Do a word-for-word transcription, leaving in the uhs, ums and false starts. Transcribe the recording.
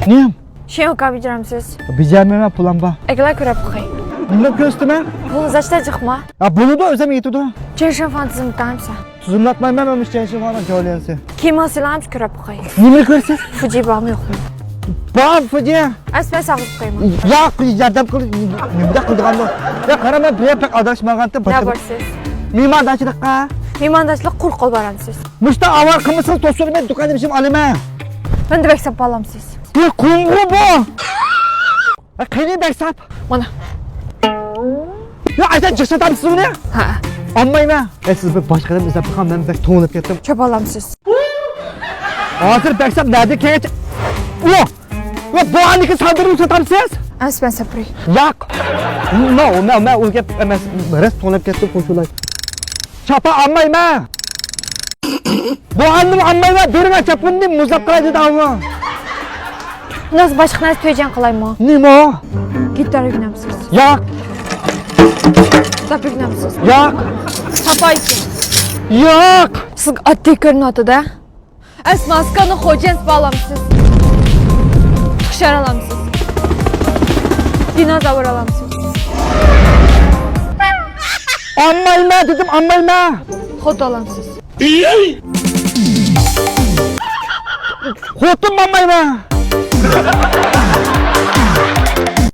نېمە؟ شياۋكا بېجىرەمسىز؟ بېجەرمەيمەن، پۇلام بار. ئەكەلە كۆرۈپ باقاي. نېمە كۆرسىتىمەن؟ بۇنى زاچتا جىقما؟ ھە، بولىدۇ، ئۆزۈم يېتىدۇ. چېشىن فانتىزم تاڭسا. تىزىملاتمايمەن مەن مۇشۇ چېشىن فانتىزم جوليەنسى. كىيىم ئالسىلامسىز كۆرۈپ باقاي. نېمىنى كۆرىسىز؟ فۇجى بارمۇ يوقمۇ؟ بار فۇجى. ئەس مەن ساغلىق قويما. ياق، ياردەم قىل. نېمىدە قىلىدىغانمۇ؟ يا قارا، مەن بىر يەر بەك ئاداشمىغانتىم. نە بارسىز؟ مېھماندارچىلىققا. مېھماندارچىلىق قۇرۇق قول بارامسىز؟ مۇشتا ئاۋارە قىلمىسىڭىز توسۇرمەن، دۇكان ئىشىم ئالىمەن. مەن دە بەك ساپ ئالامسىز. بۇ قۇمغۇ بۇ. ھە، قېنى بەك ساپ. مانا. يا ئەسلى جىق ساتامسىز بۇنى؟ ھە. ئالمايمەن. ئە سىز بىر باشقا ئادەم ئىزدەپ باققان، مەن بەك توڭلاپ كەتتىم. چۆپ ئالامسىز؟ ھازىر بەك ساپ نەدە كەچ؟ ئۇ! ۋە بۇ ئانىكى ساندۇرۇپ ساتامسىز؟ ئەس مەن ساپرى. ياق. مە مە مە ئۇ گەپ ئەمەس. راست توڭلاپ كەتتىم قوشۇلاي. چاپا ئالمايمەن. بۇ ئاندىن ئالمايمەن. بېرىڭە چاپىنىنى مۇزلاپ قالاي دېدى ئاۋۇ. ناز باشقا نەرسە تۆجەن قىلايمۇ؟ نېمە؟ گىتار ئۆگىنەمسىز؟ ياق. داپ ئۆگىنەمسىز؟ ياق. ساپايسىز؟ ياق. سىزگە ئاددىي كۆرۈنۈۋاتىدۇ. ئەس ماسكانى خوجەن سىپالامسىز؟ خۇشار ئالامسىز؟ دىنازاۋر ئالامسىز؟ ئالمايمەن دېدىم، ئالمايمەن. خوت ئالامسىز؟ خوتۇن ئالمايمەن.